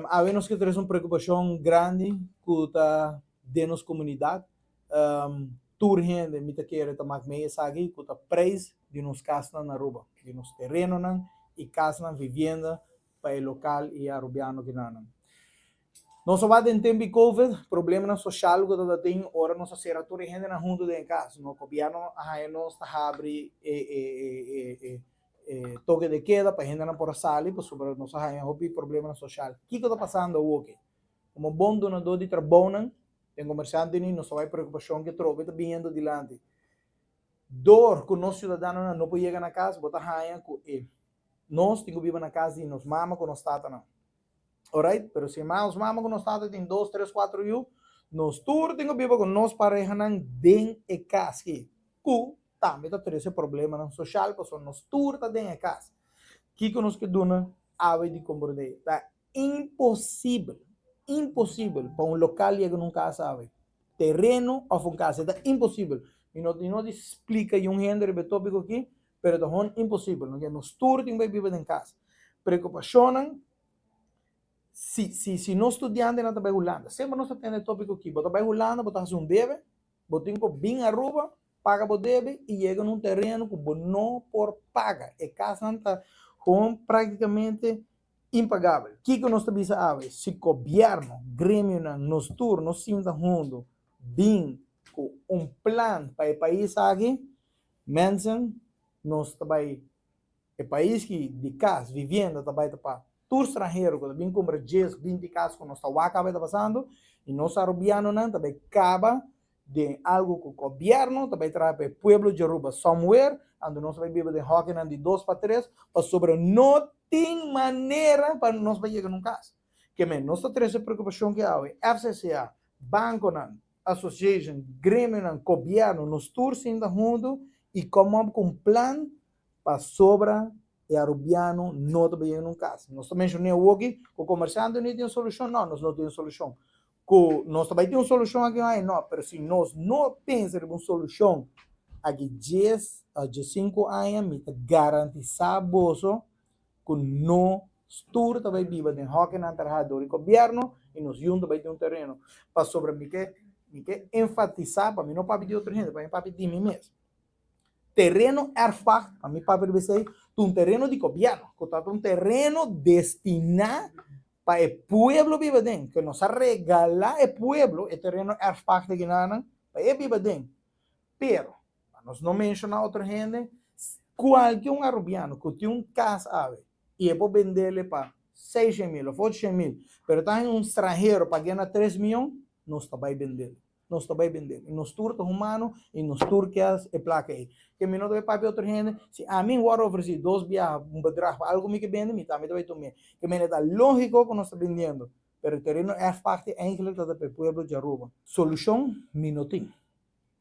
Awe nos ke trese un preokupashon grandi ku ta den nos komunidat. Tur hende mi ta kere ta mak mee esaki ku ta preis di nos kasnan na Aruba, di nos terenonan i kasnan, vivienda pa e lokal i e arubiano kinanan. Nos a wak den tempu di Covid, problemanan soshal ku ta tin ora nos a sera tur e hendenan huntu den e kas. No, gobièrnu a haña nos ta habri e e e e toke de keda pa hendenan por a sali pasobra nos a haña hopi problemanan soshal. Kiko ta pasando awoke? Komo bon dunadó di trabounan den komersiante ni nos ta wak e preokupashon ku e trobe ta biniendo dilanti. Dor ku nos siudadanonan no por yega na kas, bo ta haña ku e nos tin ku biba na kas di nos mama ku nos tatanan. Alright, pero si nos mama ku nos tata tin dos, tres, kuater yu, nos tur tin ku biba ku nos parehanan den e kas ki, ku tambe ta trese problemanan soshal pasobra nos tur ta den e kas. Kiko nos ke duna awe di komprondé? Ta imposibel, imposibel pa un lokal yega na un kas awe. Tereno òf un kas, e ta imposibel. Mi no mi no di splika yun hende riba e tópiko aki, pero ta hon imposibel. Nos tur tin ku bai biba den kas. Preokupashonnan, si si si nos studiantenan ta bai Hulanda, semper nos ta tende e tópiko aki, bo ta bai Hulanda, bo ta hasi un debe, bo tin ku bin Aruba, paga bo debe i yega na un tereno ku bo no por paga. E kasnan ta gewoon práktikamente impagabel. Kiko nos ta bisa awe? Si gobièrnu, gremionan, nos tur no sinta huntu bin ku un plan pa e pais aki, mensen, nos ta bai E pais ki di kas, vivienda, ta bai ta pa tur stranhero ku ta bin kumpra djes, binti kas ku nos ta wak kaba e ta pasando i nos arubianonan ta bai kaba den algu ku gobièrnu ta bai traha pa e pueblo di Aruba somewhere, anto nos ta bai biba den hòkinan di dos pa tres pasobra no tin manera pa nos bai yega na un kas. Ke men nos ta trese preokupashon ki awe FCCA, bankonan, association, gremionan, gobièrnu, nos tur sinta huntu i come up ku un plan Pasobra e Arubiano no ta bay un cas. Nos ta mencioné awoki cu comerciante no tin un solucion. No, nos no tin un solucion. Cu nos ta bay tin un solucion aki un aña? No. Pero si nos no pensa riba un solucion aki dies a diescinco aña, mi ta garantisa boso cu nos tur ta bay biba den hokinan traha door di gobierno y nos yun ta bay tin un tereno. Pasobra mi ke mi ke enfatisa, pa mi no papia di otro hende, pa mi papia di mi mes. Tereno erfpacht, pa mi papia riba esei, ta un tereno di gobièrnu, ku ta un tereno destiná pa e pueblo biba aden, ku nos a regalá e pueblo e tereno erfpacht aki nan pa e biba aden. Pero, pa nos no menshoná otro hende, kualke un arubiano ku tin un kas awe i e por bendele pa seishen mil òf ocho shen mil, pero ta haña un stranhero pag'é na tres mion, nos ta bai bendele. Nos ta bai bendé. I nos tur ta humano i nos tur ke e plaka ei. Ke mi no ta bai papia otro hende, si ami wòrdu ofresí dos biaha un bedrag pa algu mi ke bende, mi tambe ta bai tum'é. Ke mende ta lógiko ku nos ta bendiendo, pero e tereno erfpacht eigenlijk ta ta pa e pueblo di Aruba. Solushon mi no tin,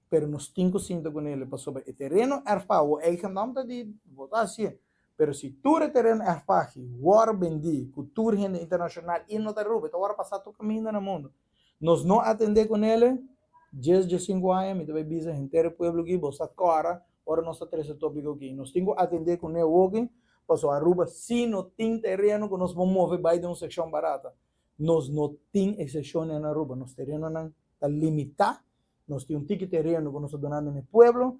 pero nos tin ku sinta ku nele pasobra e tereno erfpacht wou eigendom ta di bo ta hasié, pero si tur e tereno erfpacht wòrdu bendí ku tur hende internashonal i no ta Aruba, e ta wòrdu pasá tur kaminda na mundu. Nos no atendé ku nele, djes djesinku aña mi ta bai bisa henter e pueblo aki, bo sa kòrda ora nos ta trese tópiko aki. Nos tin ku atendé ku ne awoki, pasobra Aruba sí no tin tereno ku nos por move bai den un sekshon barata. Nos no tin e sekshonnan na Aruba, nos terenonan ta limitá, nos tin un tiki tereno ku nos ta dunando na e pueblo,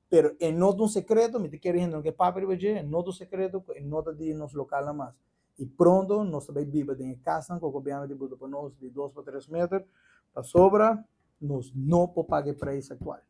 pero e no ta un sekreto, mi ta kere hende no ke papia riba dje, e no ta un sekreto ku e no ta di nos lokalnan mas. I pronto nos ta bai biba den e kasnan ku gobièrnu di buta pa nos di dos pa tres meter, pasobra nos no por paga e preis aktual.